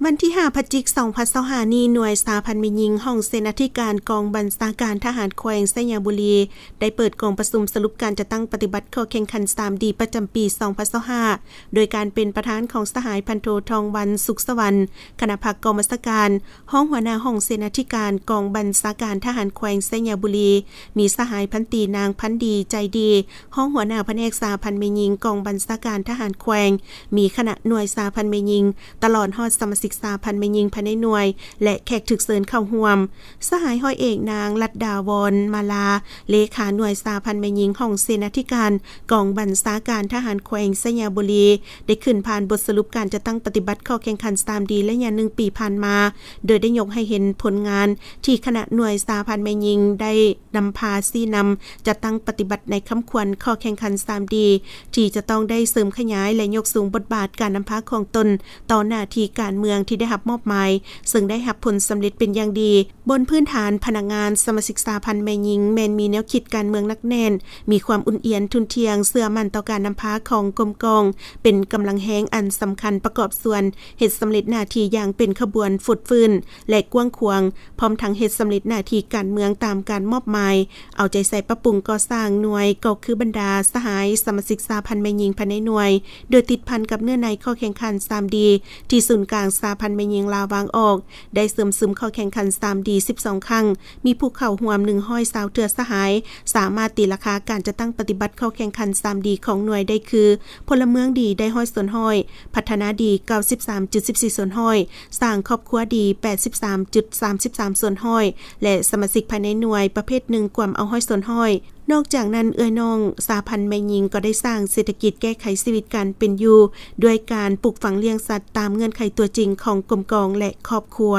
ວັນທີຫ້າ ພະຈິກ ສອງພັນຊາວຫ້ານີ້, ໜ່ວຍສະຫະພັນແມ່ຍິງຫ້ອງເສນາທິການກອງບັນຊາການທະຫານແຂວງໄຊຍະບູລີ ໄດ້ເປີດກອງປະຊຸມສະຫຼຸບການຈັດຕັ້ງປະຕິບັດຂໍ້ແຂ່ງຂັນ ສາມດີ ປະຈຳປີ ສອງພັນຊາວຫ້າ ໂດຍການເປັນປະທານຂອງສະຫາຍພັນໂທ ທອງວັນ ສຸກສະຫວັນ ຄະນະພັກກອງບັນຊາການ, ຮອງຫົວໜ້າຫ້ອງເສນາທິການກອງບັນຊາການທະຫານແຂວງໄຊຍະບູລີ, ມີສະຫາຍພັນຕີ ນາງ ພັນດີ ໃຈດີ ຮອງຫົວໜ້າພະແນກສະຫະພັນແມ່ຍິງກອງບັນຊາການທະຫານແຂວງ, ມີຄະນະໜ່ວຍສະຫະພັນແມ່ຍິງ ຕະຫຼອດຮອດສະມາຊິກສະຫະພັນແມ່ຍິງພາຍໃນໜ່ວຍ ແລະ ແຂກຖືກເຊີນເຂົ້າຮ່ວມ. ສະຫາຍຮ້ອຍເອກ ນາງ ລັດດາວອນ ມາລາ ເລຂາໜ່ວຍສະຫະພັນແມ່ຍິງຫ້ອງເສນາທິການກອງບັນຊາການທະຫານແຂວງໄຊຍະບູລີ ໄດ້ຂຶ້ນຜ່ານບົດສະຫຼຸບການຈັດຕັ້ງປະຕິບັດຂໍ້ແຂ່ງຂັນ ສາມດີ ໄລຍະໜຶ່ງປີຜ່ານມາ, ໂດຍໄດ້ຍົກໃຫ້ເຫັນຜົນງານທີ່ຄະນະໜ່ວຍສະຫະພັນແມ່ຍິງໄດ້ ນຳພາຊີ້ນຳ ຈັດຕັ້ງປະຕິບັດໃນຄຳຂວັນຂໍ້ແຂ່ງຂັນ ສາມດີ ທີ່ຈະຕ້ອງໄດ້ເສີມຂະຫຍາຍ ແລະ ຍົກສູງບົດບາດການນຳພາຂອງຕົນຕໍ່ໜ້າທີ່ການເມືອງທີ່ໄດ້ຮັບມອບໝາຍ, ເຊິ່ງໄດ້ຮັບຜົນສຳເລັດເປັນຢ່າງດີ. ບົນພື້ນຖານພະນັກງານສະມາຊິກສະຫະພັນແມ່ຍິງແມ່ນມີແນວຄິດການເມືອງໜັກແໜ້ນ, ມີຄວາມອຸ່ນອຽນທຸ່ນທ່ຽງ, ເຊື່ອໝັ້ນຕໍ່ການນຳພາຂອງກົມກອງ, ເປັນກຳລັງແຮງອັນສຳຄັນປະກອບສ່ວນເຮັດສຳເລັດໜ້າທີ່ຢ່າງເປັນຂະບວນຟົດຟື້ນ ແລະ ກວ້າງຂວາງ, ພ້ອມທັງເຮັດສຳເລັດໜ້າທີ່ການເມືອງຕາມການມອບໝາຍ, ເອົາໃຈໃສ່ປັບປຸງກໍ່ສ້າງໜ່ວຍ ກໍຄືບັນດາສະຫາຍສະມາຊິກສະຫະພັນແມ່ຍິງພາຍໃນໜ່ວຍ, ໂດຍຕິດພັນກັບເນື້ອໃນຂໍ້ແຂ່ງຂັນ ສາມດີ ທີ່ສູນກາງສະຫະພັນແມ່ຍິງລາວວາງອອກ, ໄດ້ເສີມຊຸມຂໍ້ແຂ່ງຂັນ ສາມດີ ສິບສອງຄັ້ງ, ມີຜູ້ເຂົ້າຮ່ວມ ໜຶ່ງຮ້ອຍຊາວເທື່ອສະຫາຍ, ສາມາດຕີລາຄາການຈັດຕັ້ງປະຕິບັດຂໍ້ແຂ່ງຂັນ ສາມດີ ຂອງໜ່ວຍໄດ້ຄື ພົນລະເມືອງດີໄດ້ຮ້ອຍສ່ວນຮ້ອຍ, ພັດທະນາດີ ເກົ້າສິບສາມຈຸດສິບສີ່ສ່ວນຮ້ອຍ, ສ້າງຄອບຄົວດີ ແປດສິບສາມຈຸດສາມສິບສາມສ່ວນຮ້ອຍ ແລະ ສະມາຊິກພາຍໃນໜ່ວຍປະເພດໜຶ່ງກວມເອົາຮ້ອຍສ່ວນຮ້ອຍ. ນອກຈາກນັ້ນ, ເອື້ອຍນ້ອງສະຫະພັນແມ່ຍິງກໍໄດ້ສ້າງເສດຖະກິດແກ້ໄຂຊີວິດການເປັນຢູ່ ດ້ວຍການປູກຝັງລ້ຽງສັດຕາມເງື່ອນໄຂຕົວຈິງຂອງກົມກອງ ແລະ ຄອບຄົວ.